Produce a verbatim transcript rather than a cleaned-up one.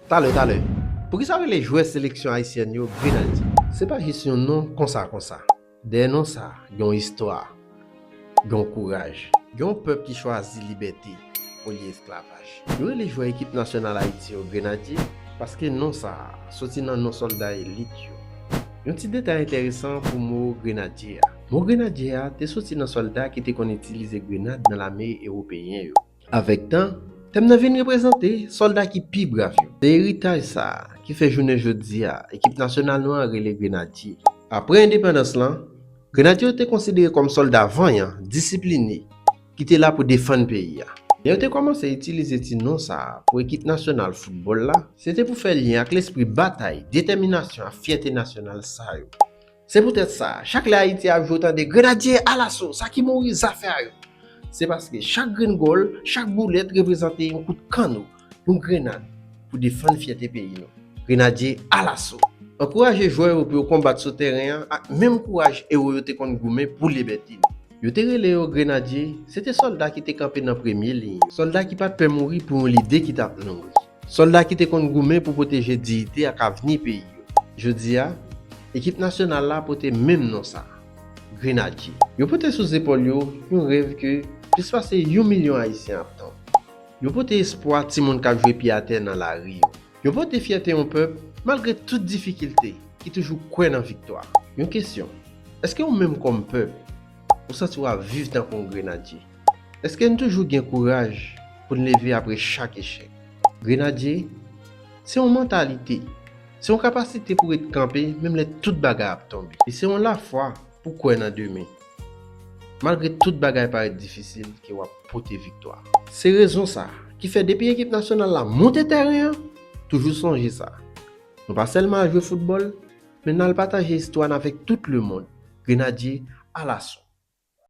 Talè, talè. Poukisa yo rele jwè seleksyon ayisyèn yo Grenadye? Se pa jis yon non konsa konsa. Dèyè non sa, gen yon istwa, gen yon kouraj, gen yon pèp ki chwazi libète olye esklavaj. Yo rele jwè ekip nasyonal Ayiti yo Grenadye paske non sa a soti nan non sòlda elit yo. Yon ti detay enteresan pou mo grenadye a. Mo grenadye a te soti nan sòlda ki te konn itilize grenad nan lame ewopeyen yo. Avèk tan, tèm nan vin reprezante sòlda ki pi brav yo. Se eritaj sa a ki fè jounen jodi a, ekip nasyonal nou an rele Grenadye. Apre endepandans lan, Grenadye yo te konsidere kòm sòlda vanyan, disipline, ki te la pou defann peyi a. Lè yo te kòmanse itilize ti non sa a pou ekip nasyonal foutbòl la, se te pou fè lyen ak lespri batay, detèminasyon ak fyète nasyonal sa yo. Se poutèt sa, chak lè Ayiti ap jwe, ou tande Grenadye alaso, sa ki mouri zafè a yo. Se paske chak grenn gòl, chak boulèt reprezante yon kout kanno, yon grenad pou defann fyète peyi nou. Grenadye alaso. Ankouraje jwè yo pou yo konbat sou tèren an ak menm kouraj ewo yo te konn goumen pou libète nou. Yo te rele yo Grenadye, se te sòlda ki te kanpe nan premye liy, sòlda ki pa t pè mouri pou yon lide ki t ap nouri. Sòlda ki te konn goumen pou pwoteje diyite ak avni peyi yo. Jodi a, ekip nasyonal la pote menm non sa a, Grenadye. Yo pote sou zepòl yo yon rèv ke plis pase yon milyon Ayisyen ap tann. Yo pote espwa timoun k ap jwe pye atè nan lari yo. Yo pote fyète yon pèp malgre tout difikilte ki toujou kwè nan viktwa. Yon kesyon, èske ou menm kòm pèp, ou santi w ap viv tankou yon Grenadye? Èske n toujou gen kouraj pou n leve apre chak echèk? Grenadye, se yon mantalite, se yon kapasite pou ret kanpe menm lè tout bagay ap tonbe. E se yon lafwa pou kwè nan demen, malgre tout bagay parèt difisil, ke w ap pote viktwa. Se rezon sa a ki fè depi ekip nasyonal la monte tèren an, toujou sonje sa. Nou pa sèlman al jwe foutbòl, men n al pataje istwa n avèk tout lemonn. Grenadye alaso.